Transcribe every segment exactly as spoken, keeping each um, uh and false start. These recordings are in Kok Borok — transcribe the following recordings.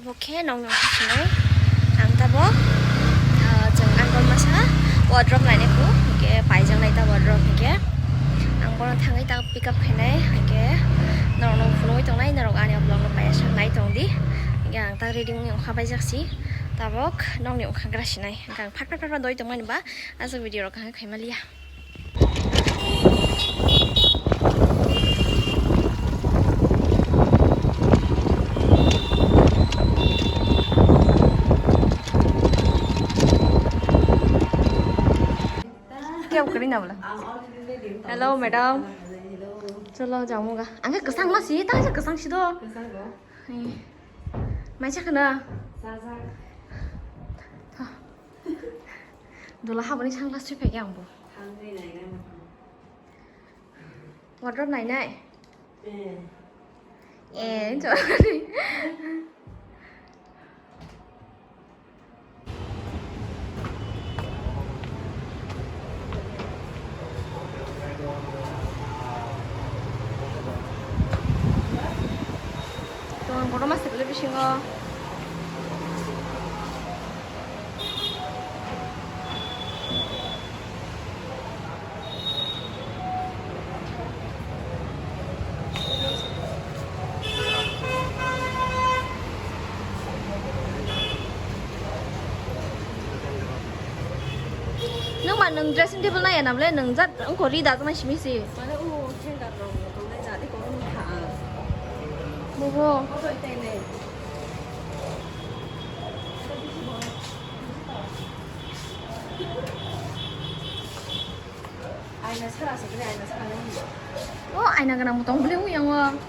Bo khe nokni wngkha sinai. Ang tabok, ah, chwng ang masa wardrobe nainai kho, hwnkhe paijak nai ta wardrobe hwnkhe. Ang bono thangwi ta pick up khainai, hwnkhe norokno phunugwi tongnai, norok ani vlog no paiya sak nai tong di. Hwnkhe ang ta ready wngwi wngkha paijak si. Tabok nokni wngkha gra sinai, hwnkhe ang phat phat phat phat doi tongmani ba aswk video rok kaham khaima liya. Hello, madam. Cholo, jamu ga. Ang khe kwchang ma si, ta khe kwchang si do. Kwchang do? Mai cha khna. Cha, cha. Dula haboni sunglass sui phai khe ang bo. Thangwi nainai. Wardrobe nainai? Eh. Eh, sorry. Tong borok masa bele bisingo. Nung ma nung dressing table nai anam le nung jat wngkho ri da tongma simi si. Mane u hanger rok tongnai jat iko wngkha ang. Bobo. Obo itai le. Aina sara se bini aina sara nai. O aina gwnang bo tong bini uyango.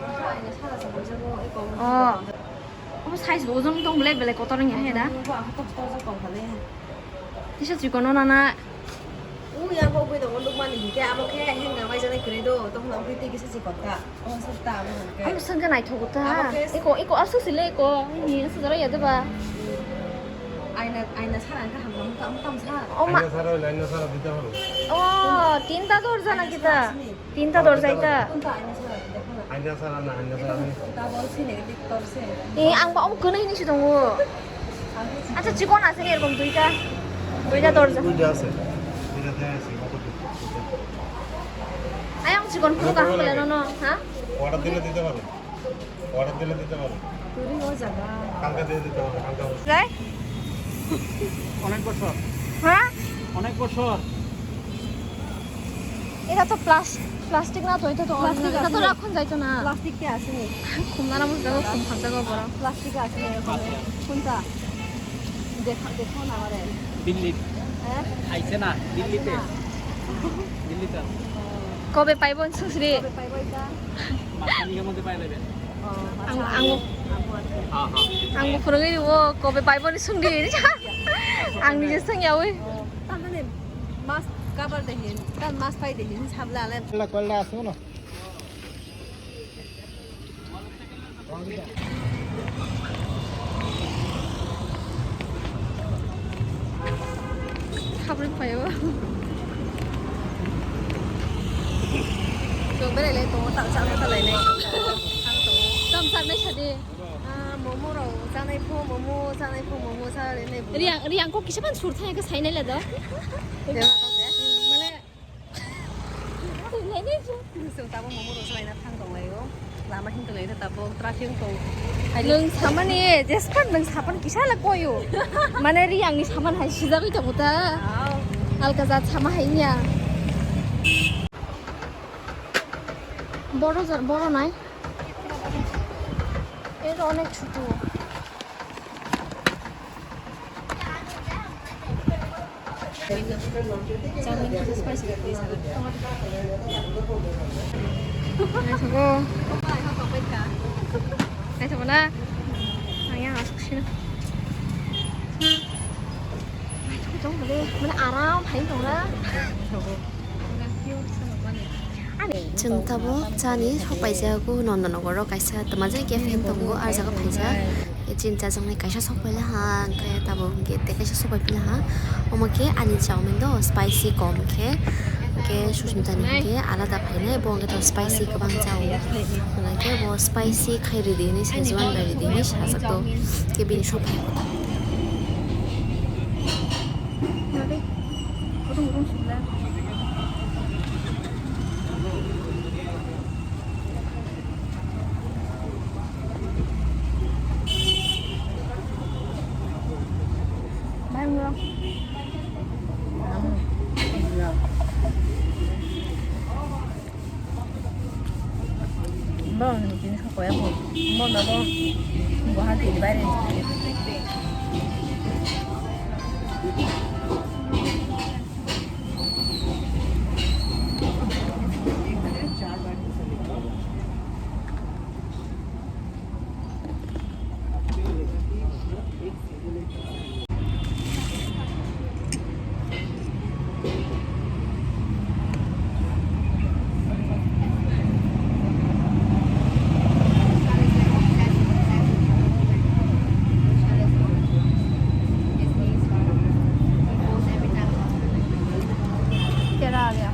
Aina sara se bini jago iko. O. Obo size bo ojom tong belai belai kotor wngya he da. Bo ang kotor kotor kong kha le. Tisa chikon no nana. Uyango bui tongo nukmani hinkhe abo khe hengna mai jani kwrwi do tong na ugwi tei kisa chikon ta. Ang swngkhe naithogo ta. Eko, eko, aswk sile eko. Ni aswk jora ya deba. Aina, aina sara wngkha hamjak wngkha, wngkha msa. O ma. Aina sara, aina sara dita horo. O, tinta dorja na kita. Tinta dorja ita. Kunta aina sara dita horo. Aina sara na, aina sara na. Double se negative tor se. E, ang ba om kwnwi hini si tongo. Acha, chikon ase erokom duita. Duita dorja. Duita ase. Duita ase. Ayang chikon phuru kaham bole nono, ha? Order dile dite paro. Order dile dite paro. Turi o jaga. Halka dile dite paro, halka. Jai? Onek bochor. Ha? Onek bochor. Eta to plas-, plastic na to, eta to plastic ase. Eta to rakhon jaito na. Plastic ke ase ni. Khumna na mujda khum kham jago bora. Plastic ase ni. Kunta? Dekha, dekha na mare. Billi. Eh? Aise na, Billi te. Billi te. Kobe paibo sungsri. Kobe paibo ita. Masani ke mode pai lebe. Oh, ang, ang, ha, ha. Ang bo phurungwi rwo, kobe paibo ni sungdi. Ang nije sungyawi. Oh, tamani mas kabar de hin, tan mas pai de hin sabla ale. La kwalda asu no. Habri payo. Chwng berai lai tongo, tam chakna ta lai nai. Tam chaknai sadi. Ah, momo rok chanai pho, momo chanai pho, momo chanai bo. Riang, riang kok kisa ban sur thang ka sai nai la do. Mane Chwng tabuk momo rok swlaina thang tong laio. Lama hin tong lai tabuk traffic tong. Nwng samani jespan nwng sapan kisa la koyo. Mane riang ni saman hai sijagwi tongo ta. Aw. Alka jat sama hai ya. Boro jat boro nai. Ero onek chutu. Naithogo. Naithogo na? Ang yang aswk sino. Naithogo tong bole. Mane aram hai tong na. Naithogo. Chwng tabuk chani sok paijago Nondonogoro kaisa twmajai cafe hin tongo, ah jaga phaijak. Chini chajaknai kaisa sok paila ha, hwnkhe tabuk hwnkhe tei kaisa sok pai pila ha. Omo khe ani chowmin do spicy kom khe, Ke Susmita ni hwnkhe alada phainai, bo hwnkhe to spicy kwbang chao. Hwnkhai khe bo spicy khai rwdi hinwi Szechuan bai rwdi hinwi sajak to. Khe bini sok phai. Bo ni tini kha koya bo. Bo na bo. Guwahati ni baire. Kera ya.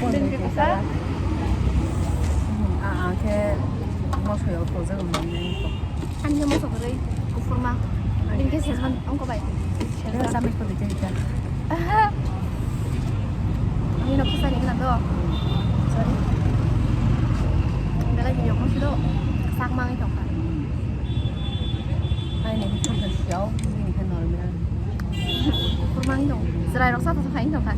Din ke kisa? Ah, ah, khe moso yo thojak wngmani. Ani khe moso kwrwi, kuphurma. Din ke Szechuan wngkha bai. Khe samik ko dikhe dikhe. Aha. Ani no kisa ni kena do. Sorry. Belai video mo silo. Sak mangi tongkha. Ai, nini khorsa siao, nini khe normal. Kurmani dong. Chwrai rok sa thasa khai tongkha.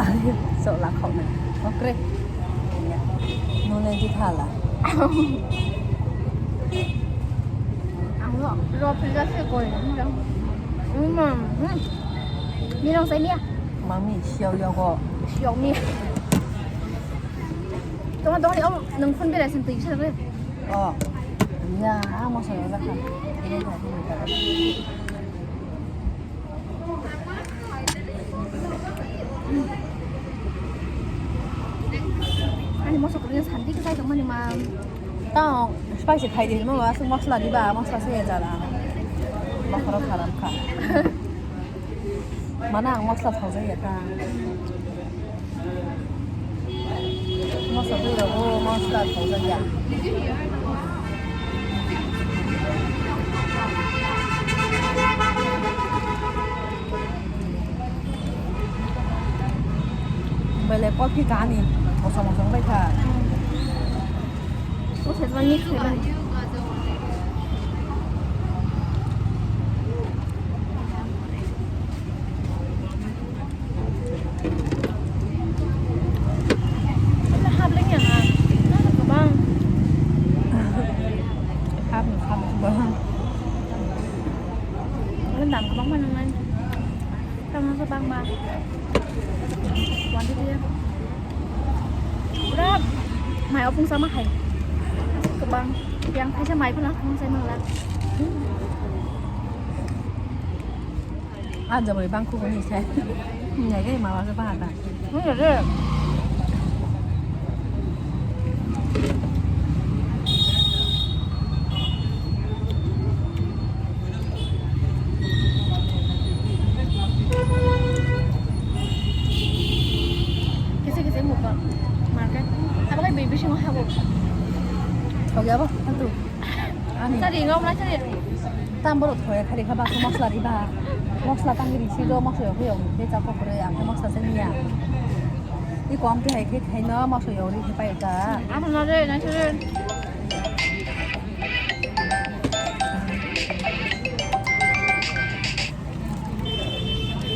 Ai, sok la khok na. Okre. Nune di thala. Ang lo, lo pila se koi. Hmm. Ni rong sai ni ya? Mami, siao yogo. Siao ni. Tongma tongma ni, oh, nung phone berai sin twi sa re. Oh. Ya, ah, moso ya, zakha. Ani moso kuri santi ke sai tongmani ma. Tao, spicy khai di, mo asuk mosla di ba, mosla se ya jala. Mosla kharam kha. Mana ang mosla thokjak ya ta. Mosla twi rogo, mosla thokjak ya. Bele coffee kani, kosong kosong bai kha. O Szechuan mix khaimani. Hap leng ya na. Hap kwbang. Hap, hap kwbang. Ini dam kwbang mana man? Tamo sa bang ba. Wanti dia. Pura mai opung sama hai. Kwbang. Yang thaisa mai pun aku sai mangla. Ah, jabri bang khu ni sai. Ni ga ma wa ba ta. Ni ga. Kisa kisa mukbang market. Apa kai baby sing habo. Kau ya apa? Tentu. Ani. Tadi ngau mulai tadi. Tam borok thoya khali kha baksa mosla riba. Mosla tangwi risi do, mosla yok yok. Be chakok kore, ang khe mosla se niya. I kom khe hai khe khaino mosla yok ri khe pai ta. Ano na re, na re.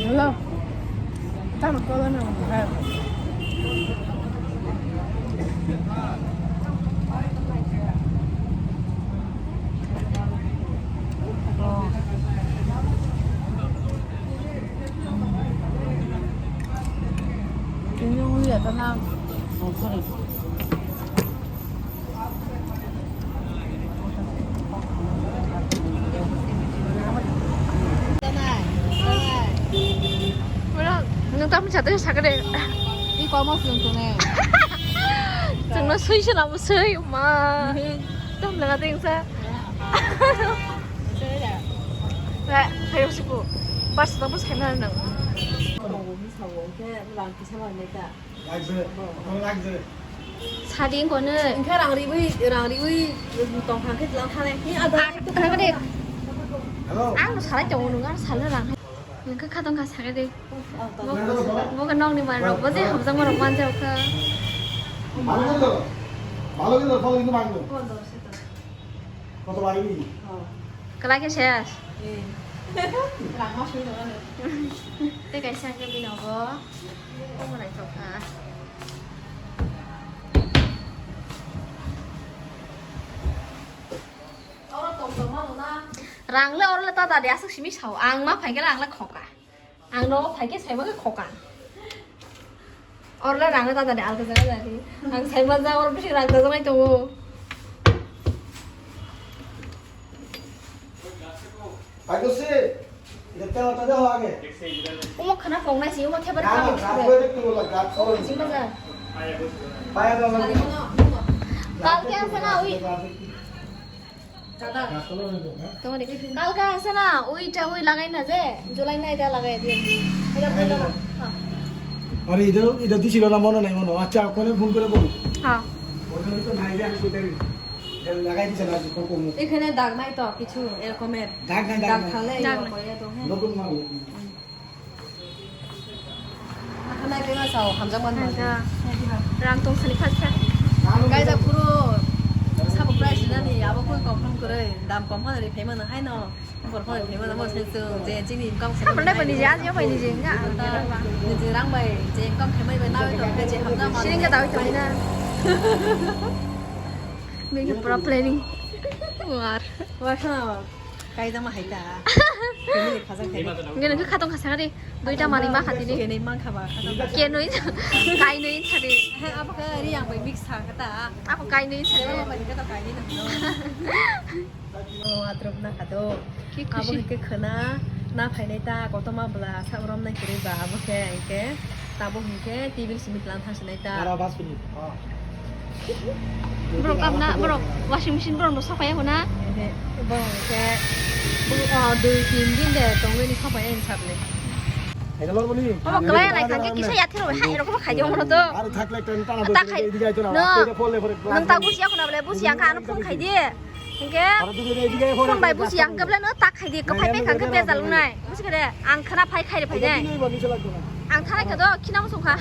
Hello. Tamo todo no. Ini uli ya tenang. Oh, sorry. Wala, nung tam jate sakade. Ni komo sung tune. Chungno sui sena mo sui ma. Tam laga ting sa. Ba, phaiyok siku. Bus no bo saimano nang. Sadi kono. Engkhe rang riwi, rang riwi tongkha khe lang thane. Ni ada. Ang, ang de. Hello. Ang salai tongo nung, ang salai lang. Nungkha khatong kha sakhe de. Bo, bo khe nokni manrok, bo je hamjakmarok manjak kha. Bhalo khe to. Bhalo khe to, bhalo khe to mango. Koto bari ni? Kwlai khe ses. Tei kaisa hwnkhe bini obo omo naithok kha. Rang le oro le ta da de aswk simi sao. Ang ma phai khe rang le khoka. Ang nogo phai khe saima khe khoka. Orla rang ta ta de alga jaga jari. Ang saima ja or bisi rang ta jangai tongo. Phai ko se. Ida tela ta jawa age. Omo khana kok nai si, omo thebar kha. Gat ko de ko la gat ko. Sima ja. Phai da la. Kal kya sana ui. Tongoni. Kalka ase na, ui ta ui lagai na je, July na ita lagai di. Ita bhalo na. Ha. আরে এটা এটা দিছিল না মনে নাই মনে হয়। আচ্ছা ওখানে ফোন করে বল। হ্যাঁ। ওখানে তো নাই যে আমি কোথায় লাগাই দিছে না কোন কোন এখানে দাগ নাই তো কিছু এরকমের। দাগ নাই, দাগ দাগ নাই। থাকলে দাগ ইয়ে নাই। করে তো, হ্যাঁ। নতুন মাল। Nai khe ma sao, hamjak man. Hamjak. Rang tong sani kha kha. Kaisa phuru sabo price rinani, abo koi kom phang kwrwi, dam kom phano ri phaimano haino. Bor phano ri phaimano, mo se chwng je chini income se. Hamrwng nai bai niji, aji bai niji, nga. Niji rang bai, je income khaimani bai nawi tong khe je hamjak man. Siring khe dawi tong na. Bini pura planning. War. War khana. Kaijama hai ta. Kene khajak hai. Nge nang khatong khasang ri. Duita mani ma khatini. Kene mang khaba. Kenoi kainoi thari. He abo khe ri yang bai mix sa kata. Abo kainoi thari. Abo bai kata kainoi na. Oh, adrop na kado. Ki khushi. Abo ke khana na phainai ta kotoma bla sa rom nai kiri ba abo khe ke. Tabo hwnkhe table simi tlang thang sinai ta. Ara bas minute. Borok kabna, borok washing machine borok no sokaya hona. Ehe, borok hwnkhe, borok, ah, dui tin din de tongwi ni sokaya ni sakle. Hello, boni. Omo kwlai lai thangkhe kisa yathero hai rokbo khai de omo to. Aro thakle ten tana ta khai. Edige aito na. No. Edige phone le phone. Nang ta busi akhona bole busi ang kha ano phone khai de. Hingke phone bai busi ang kable no tak khai di, kaphai pai khangke bejal ungnai. Busi kare ang khana phai khai re phai nai. Ang thanai kha do khina musung kha.